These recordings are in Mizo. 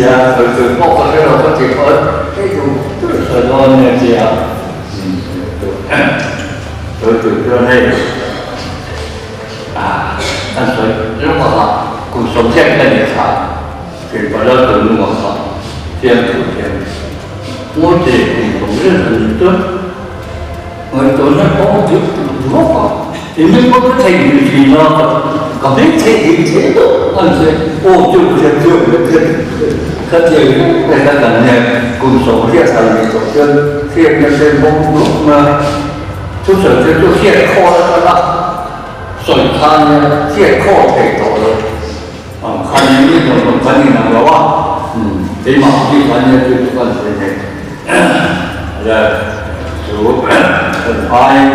Tia sawi tur pawh ka hre lo ka ti kha hei duh tur sawi dawn nia tia sawi tur chuan hei kan sawi lawk ang a kum 90 ka nih kha Hripala Tununga kha fiamthu hian Ngawte kum 90 an nih chuan ngaihtuahna pawh a dik rawk a, engmah pawh ka theihnghilh thin a, ka hming theihnghilh thei deuh an che aw chu ka hriat chu ka ti ang reng a kan nia kum 80 an nih tawh chuan hriatna te bawk rawk mai a, thusawi te chu hriat khawl atanga sawi kha nia hriat khawl thei tawh lo. Khan ni ni dawng dawng kan inang lo a, keimah bik a nia chu chu kan sawi thei. Le chu kan aiin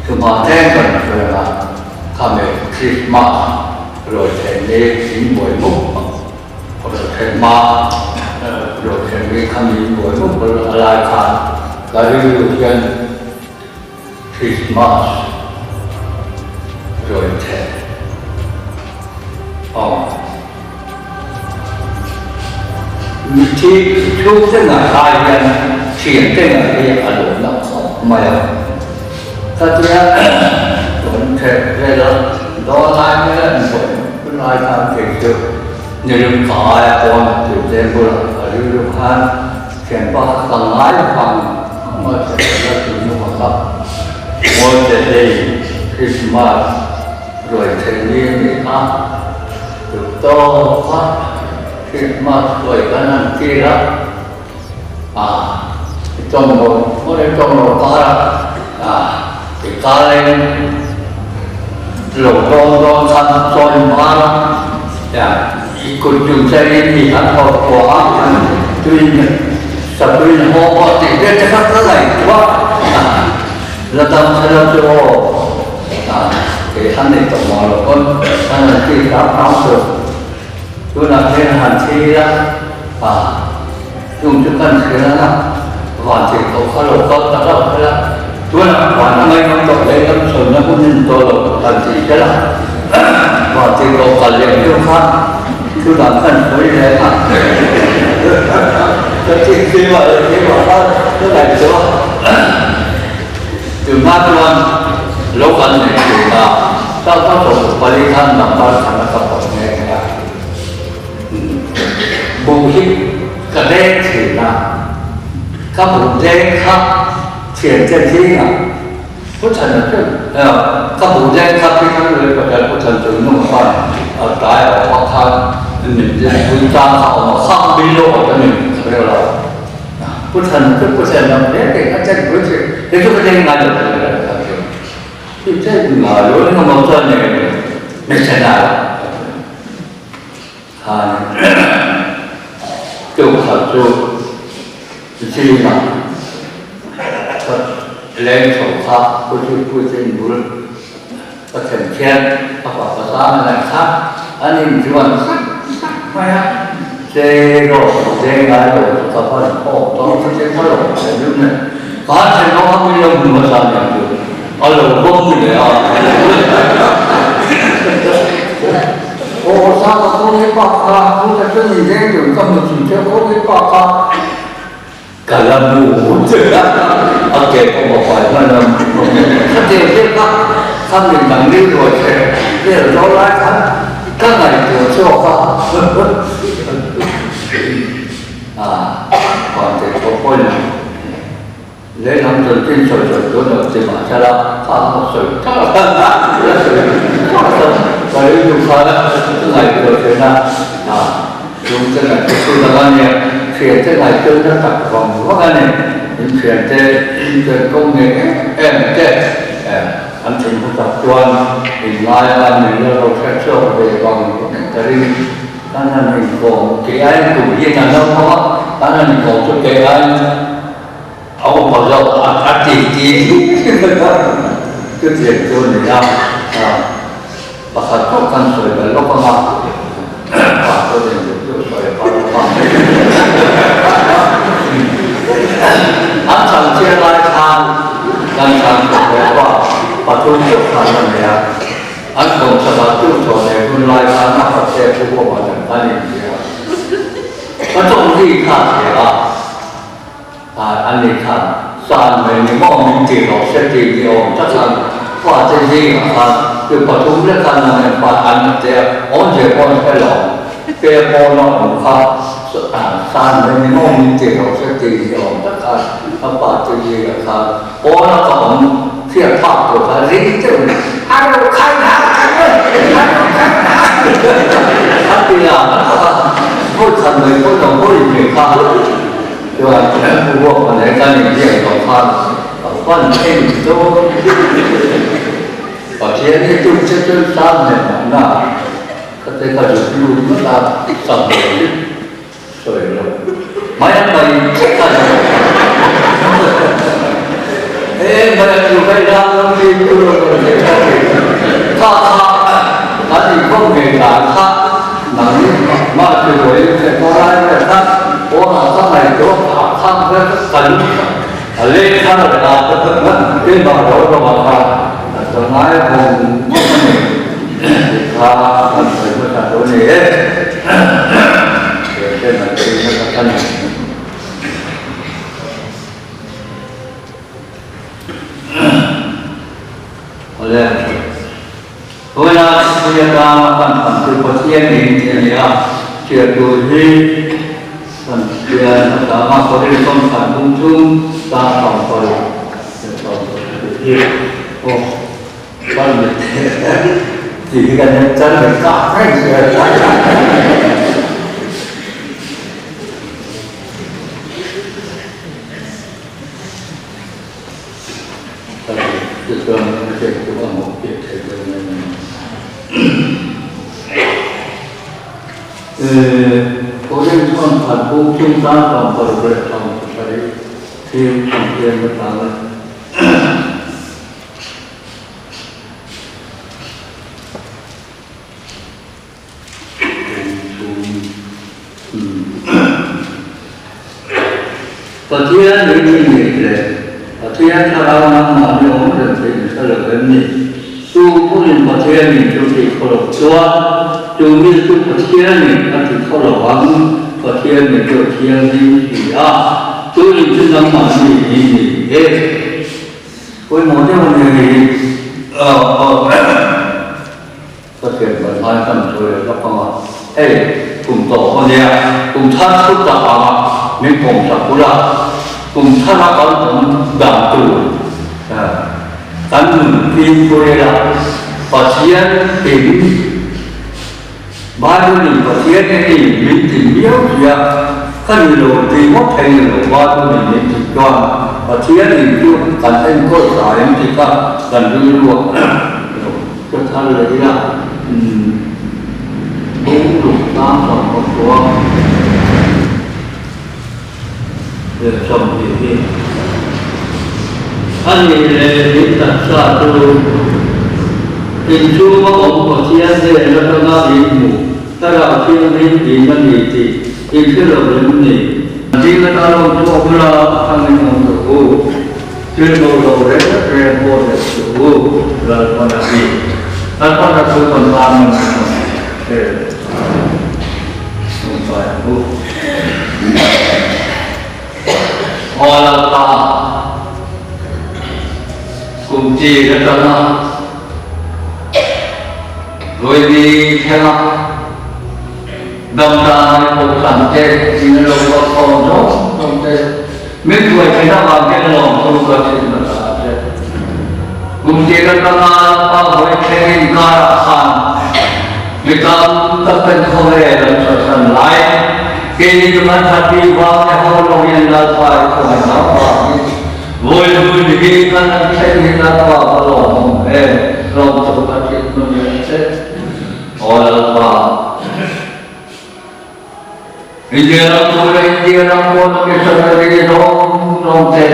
chumah tlem kan sawi ang a, khami Christmas rawi thlen ni in buai mup rawi thlen hma rawi thlen ni khami in buai mup a lai khan ka rilru hian Christmas rawi theh awm. Mithi chhungte ngaih ai hian thiante ngaih hi a lawm na khawp mai a. Khatia rawn theh vel a dawn lai vel a inbuaih hun lai khan kei chu nirim ka ai a pawn tute bulah a rilru khan Thianpa kha ka ngai vang vang a thianpa la tun nu kha Mawite hei Christmas ruai theih ni a ni a, duh tawk a Christmas ruai kan han tir a, ah i tawng lo maw i tawng lo kar a, ah i kaleng lo dawn dawn khan chawi mar a, I kut chung chaiin i han haw kuah a, tuin satuin haw pawh tih vel te kha ka ngaihtuah a, la dam che lo chu aw, kei han nei tawh mah lo pawn han han ti hram hram chu tunah hian han thi ila, chung chu kan hria ang a, van thei tawh kha lo kal ta hlauh hlauh a, tunah van a ngaihngam tawh leh lam sawi na hun in tawh lo han ti tel a, van thei tawh kal leh deuh kha thu dang khan sawi leh a, ka ti keimah leh keimah kha ka ngaihtuah a, tunhma chuan lo kal nei thin a, chau chau 14 khan number khan a ka pawh nghe nghe a. Buh hi ka deng thin a, ka buh deng kha thiante zingah Pu Chhana chu ka buh deng kha Pi Thangluai Patel Pu Chhan chu nu khan a tlai a awm a khan min pui tang kha a awm a, khang bil lo awt a ni ka reu lo. Pu Chhana chu Pu Chhana hle tih kha chen pui thin, kei chu ka deng ngai lo tih ka chen ngai lo engemaw chuan hmeichhe ngai lo. Khan tukhat chu zingah ka leng chho kha Pu Pu bul ka thlen khian ka pa ka sang a ngaih kha an inzuan sak sak mai a, che rawh che ngai lo chu ka van phawk dawn chu che kha lo thlen lut mai ka han thlen dawn kha min lo hmu hmasa aniang chu a lo bawm leh a. Aw sanga khaw hi pa kha thu ta chu ni reng tur ka hmu thin che khaw hi pa kha ka la mu che a a ke pawh ka fai hman a ka tel te kha kha min dang ri ruai che vel zo lai khan ka ngaihtuah chhuak a a van te pawh pawhin Lehlam chanchin sawi sawi chu lo ti mah se la, kha ka sawi tak a, la sawi tak a, ka rilru kha ka ngaihtuah thin a, chung te ngaihtuah chu dang a nia, thiante ngaihtuahna tak vang vang a ni, in thiante in chen kawng ngei em em te an thin hmasak chuan in ngai a, min la lo hriat chhuak ve vang vang ka ring. Kan han inkawm kei aiin kum hian an lo hmang a, kan han inkawm chu kei aiin A upa zawk a a ti ti chutiang chu a ni a, pakhat pawh kan sawi belh lawk ang a, pa chuan englo chu a sawi a lawk a. An chhan chiah lai khan kan chhan chhuak ve pa pathum chauh khan a nei a, an kawm chhakah chu chhuah leh hun lai khan a khat te thu pawh a an inhria. 立刻写了，啊，安尼看，三mai ni maw min ti rawh se ti ni awm tak khan fate zingah khan tu pathum lek khan an en pa an ti a, awmzia pawh an hre lo, pe pawn a awm kha san mai ni maw min ti rawh se ti ni awm tak khan a fate zingah khan pawna ka awm hriat phak tur khan ring deuh in a lo khai hna a lo khai hna a ti a, vawi khat mai pawh lo hawi ve kha. Chuan Pu Buakma leh kan inbiak tawh khan ka fan eng dawn Pathian hi tum che chu tan leh mahna ka te ka zuk lut ngawt a, sam lo hi sawi lo mai a mai che ka ni e mai a chu kai ram lam hi tu lo lo che ka ti kha kha kan inkhawm ve dan kha nang ma chu ruai che kawrai vel kha Pawnah ka ngaihtuah phah khak vek ka lung a leng thar leh a, keimah ro ro ah kha ka ngai vawng vawng a ni tih kha kan sawi hmasa tur a ni e. He ten an sawi hmasa kha ni. Awle, Vawiina Chhia tanga kan tham chu Pathian in tih a ni a, chhia tur hi kan chhian a tanga Korin kawngkhar bung chung tang pangpar leh pangpar tih hi aw kan mit tih hi kan en chan leh kah reng zel a. Tichuan a hriat chu a mawh piah thei dawn a ni. Korean chuan khan pum chung tan tawng paruk leh tawng pasarih thil an hriat atang a. Pathian in i nih leh Pathian thlarau nangmah ni awm reng theih in hre lo em ni? Chu pawhin Pathian in chu tih khaw loh chuan chu mi chu Pathian in a ti khaw lo ang, Pathian in chu a thianghlim si a, chu in chu nangmah ni i ni e. Pawimawh deuh a ni hei hi. Ka thian ban hmai kan thu leh hlawk ang a, hei kum tawh a nia, kum thar thu tak ang a min pawm sak ula, kum thara kan awm dan tur kan nun fimkhur ila, Pathian in Bible in Pathian en in min ti miau sia, ka ni lo ti ngawt thei ni lo Bible in min tih chuan Pathian in chu kan enkawl ta em tih kha kan rilru a lo. Ka thar leh ila bung luk tlang tawng ka khua leh 20 hi a nih leh min taksa chu inchhunga awm Pathian hnen atanga in hmuh thlarau thianghlim in a ni tih in hre lo em ni? Zing ata lo chhuak ula a thangin awm rawh u. Thil bo lo reng reng pawh leh suh u, Lalpan a ti. Lalpan a thu kan tan man a hmu che Tawngtai ang u. Aw Lalpa, kum tir atanga vawi thlenga damdan leh kohhran te in a lo kalkhawm zawng zawng te, Min hruai theih avang hian lawmthu ka chhun hmasa a che. Kum tir atanga Lalpa vawi thleng inkarah khan mi tam tak ten khawvel an chhuahsan lai. Keini chu kan that bik vang leh ho lo hian Lalpa i khawngaih hna avangin vawi hun hi kan han thleng hi Lalpa ka lawmawm hle. Lawmthu ka chhun hmun leh a che. Aw Lalpa. India ram chu leh India ram pawn a missionary zawng zawng te,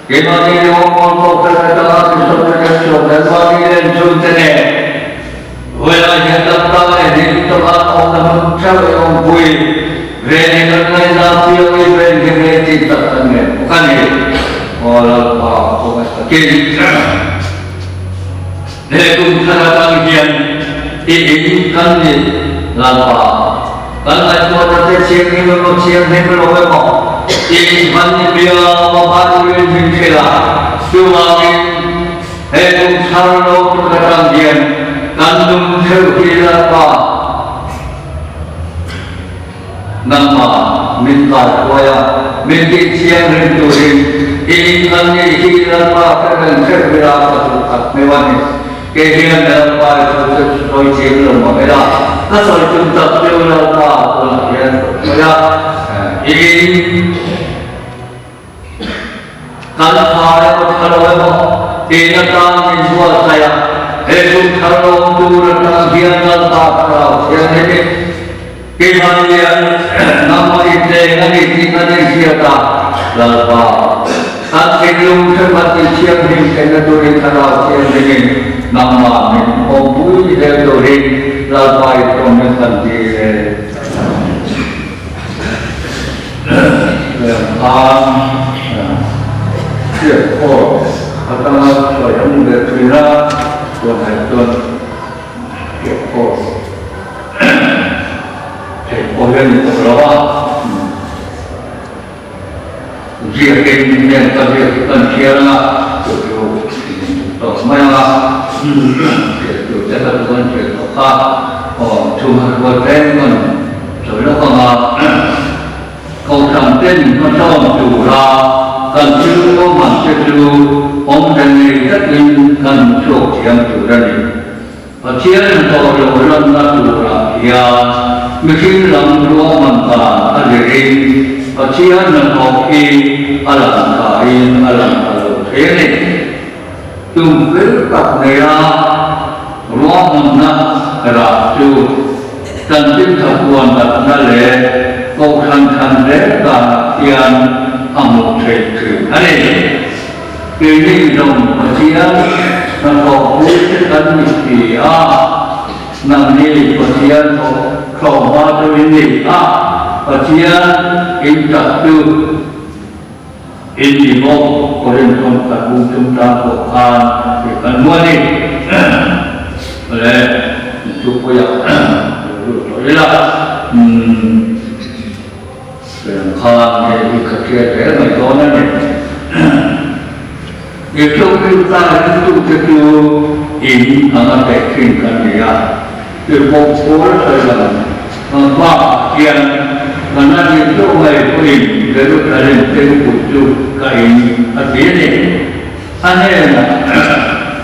keimahni leh awm pawn pawh kan atanga missionary an chhuak leh mahni leh an chhungte nen vawilah hian lam tan leh hlim taka an awmna hmun theuh i awmpui ve leh kan ngaihna piang i ven hi rei tih tak kan ngen bawk a ni. Aw Lalpa khawngaih takin he kum thar atang hian i in kan ni Lalpa. Kan ngaihtuahna te thianghlim emaw thianghlim lo emaw tiin hman biam a Bible-in min hrilh a. Chuvangin he kum thar lo tun atang hian kan nung theuh hi Lalpa nangmah min kaihruai a, min tih thianghlim turin i inkan ni hi Lalpa ka reng theuh ila ka duh tak hmeuh a ni. Kei hian Lalpa i thu chu sawi chiang lo mah ila, ka sawi tum tak chu Lalpa tunah hian ka sawi a, i in kan tha emaw tha lo emaw tiin atan min buatsaih a, he tum thar lawm tur atang hian Lalpa thlarau thianghlim in keimah hian nangmah i tleng a ni tih kan inhriat a, Lalpa kan thinlung hremhat i thianghlim theihna turin thlarau thianghlim in nangmah min awmpui zel turin Lalpa i tawmna kan dil e. Khan hriat khawm atanga sawi a hmu ve thin a, tunah chuan hriat khawm theih pawh hi a ni tawh lo a. Ziakin heng ka ziak hi kan hriat a, chu chu tawp mai ang a, hriat tur te kha chu kan hriat tawh kha, aw chhungkhat rual tlem kan sawi lawk ang a, Kohhran ten hmasawn tura kan thil awmhan te chu awmze nei takin kan hmu chhuak thiam tur a ni. Pathian hnathawh lo lanna turah hian mihring lam ruahman dan a zirin Pathian hnathawh hi a lang thain a lang ta lo thei a ni. Tum fel tak neia ruahmanna rah chu chanchin tha puan natna leh kohhran chhan zel danah hian a hmuh theih thin a ni. Keini zawng Pathian hnathawh pui te kan ni si a, nangni Pathian thawh hma chu in ni a, Pathian in tak chu in ni bawk. Korinthon khat bung chungchang pawh khan tih kan hmu a ni. Awle, thupuiah lo lut tawh ila. Heng khan hei hi ka hriat hle mai dawn a ni. Ethiopia ringtute chu in anga teh thin kan ni a, tirhkoh Paul sawi lang bakah hian kan a nih deuh mai pawhin Jerusalem temple chu ka in a ti a ni. A hnenah,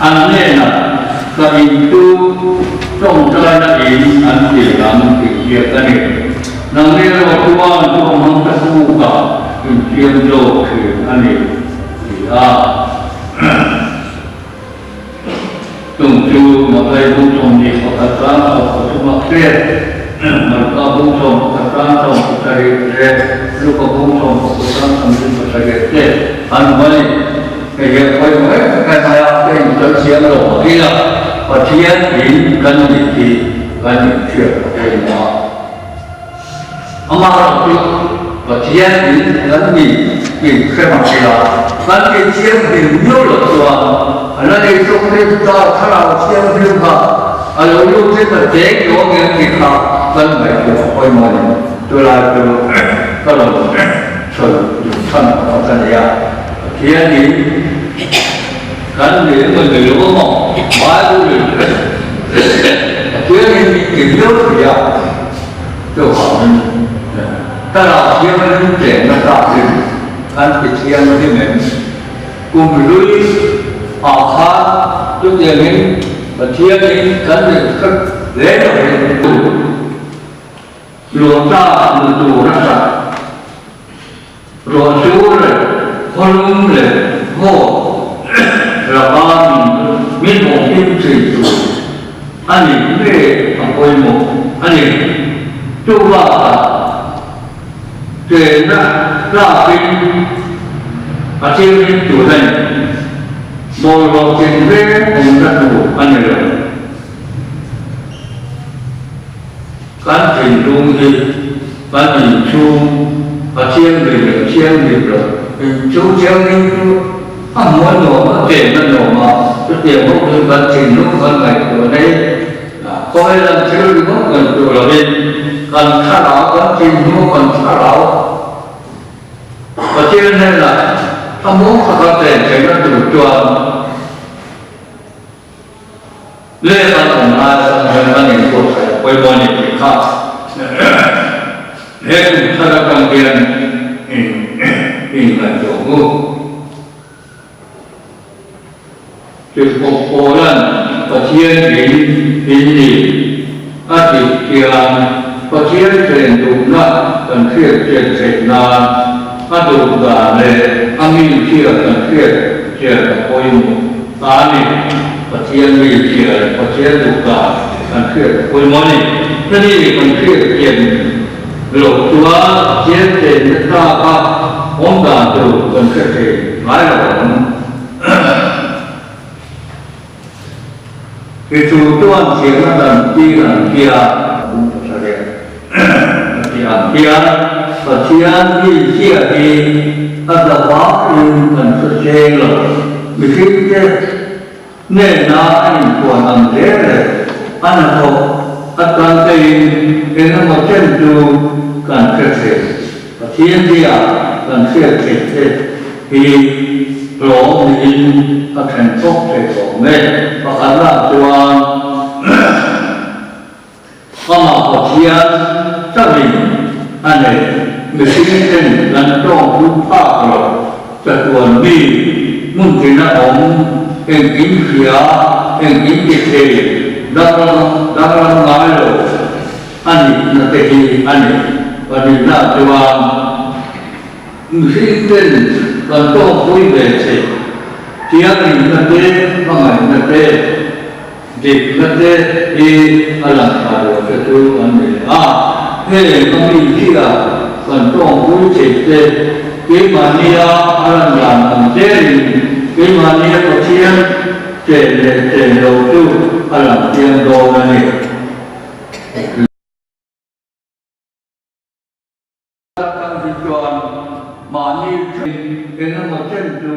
an hnenah ka in chu tawngtaina in an ti ang tih hriat a ni. Nang erawh chuan chawhmang ta kukah insiam zawk thin a ni, ti a. Chung chu Mathai bung 21 chang 13 a hriat, Marka bung 11 chang 17 leh Luka bung 16 chang 37 te an hmu a ni. Hei hian khawi mai mai maia ka insawi thiam lo a ila, Pathian in kan ni tih kan inhriat a pawimawh a. Amaherawhchu chu Pathian in kan ni tih hre mah ila, kan ti thianghlim miau loh chuan a la nei tawk Krista thlarau thianghlim kha a lo lut hi ka cheng lo ang em tih kha kan ngaihtuah a pawimawh a ni. Chulai chu ka rawn sawi duh chhan pakhat a ni a, Pathian in kan ni emaw ni lo emaw Bible in Pathian in min ti miau si a. Chuvangin, thlarau thianghlim chenna tlakin kan ti thianghlim em? Kum hlui ah khan chutiangin Pathianin kan inhre hle lovin luangta hmu tur a sak. Ruahsur leh khawlum leh vawt laka min awmhim thei tur a nih nge a pawimawh a ni. Chu bakah chenna tlakin a thianghlim tur a ni. Bawlhhlawh tinreng awmna tur a ni lo. Kan thinlung hi kan inchhung a thianghlim leh thianghlim loh. Inchhung thianghlim chu a hmuh a nuam a, chen a nuam a, chutiang bawk chu kan thinlung kan ngaihtuah nei khawvel lam thil ringawt ngaihtuah lovin. Kan thlarau kan chin hnu kan thlarau Pathian hnenah thlamuang taka chen theihna tur chuan leh kan awm lai atang hian kan inbuatsaih a pawimawh a ni tih kha he kum thar atang hian in inngaihtuah ang u. Tirhkoh Paula'n Pathian in in ni a tih hian Pathian chen duhna kan hriat chian theih nan a duh dan leh a mizia kan hriat chian a pawimawh ta a ni. Pathian mizia leh Pathian duh dan kan hriat a pawimawh a ni. Hemi kan hriat chian loh chuan Pathian chenna tlaka awm dan tur kan hre thei ngai lo ang. Hi chu chuan thiamna dan tir ang hian a ti ang hian Pathian mi ziah hi a zavaiin kan hre cheng lo. Mihringte hnena a inpuan ang zel leh a hnathawk atan tein eng emaw chen chu kan hre thei. Pathian bia kan hriat theih te hi hlawm niin a then chawp thei awm e. Pakhatna chuan amah Pathian chauhin a nei. Mihring ten kan tawng thu phak lo chatuan mi hmun tina awm engkim hria engkim ti thei danglam danglam ngai lo. A nihna te hi a ni. Pahnihna chuan mihring ten kan tawkpui ve theih thianghlimna te, hmangaihna te, dikna te hi a lang tha lo te chu an ni leh a. Heng a mi hia kan tawkpui theih te keimahnia a lan dan ang zelin keimahnia Pathian chen leh chen lo chu a lang chiang dawn a ni. Atang hi chuan mahni thin eng emaw chen chu.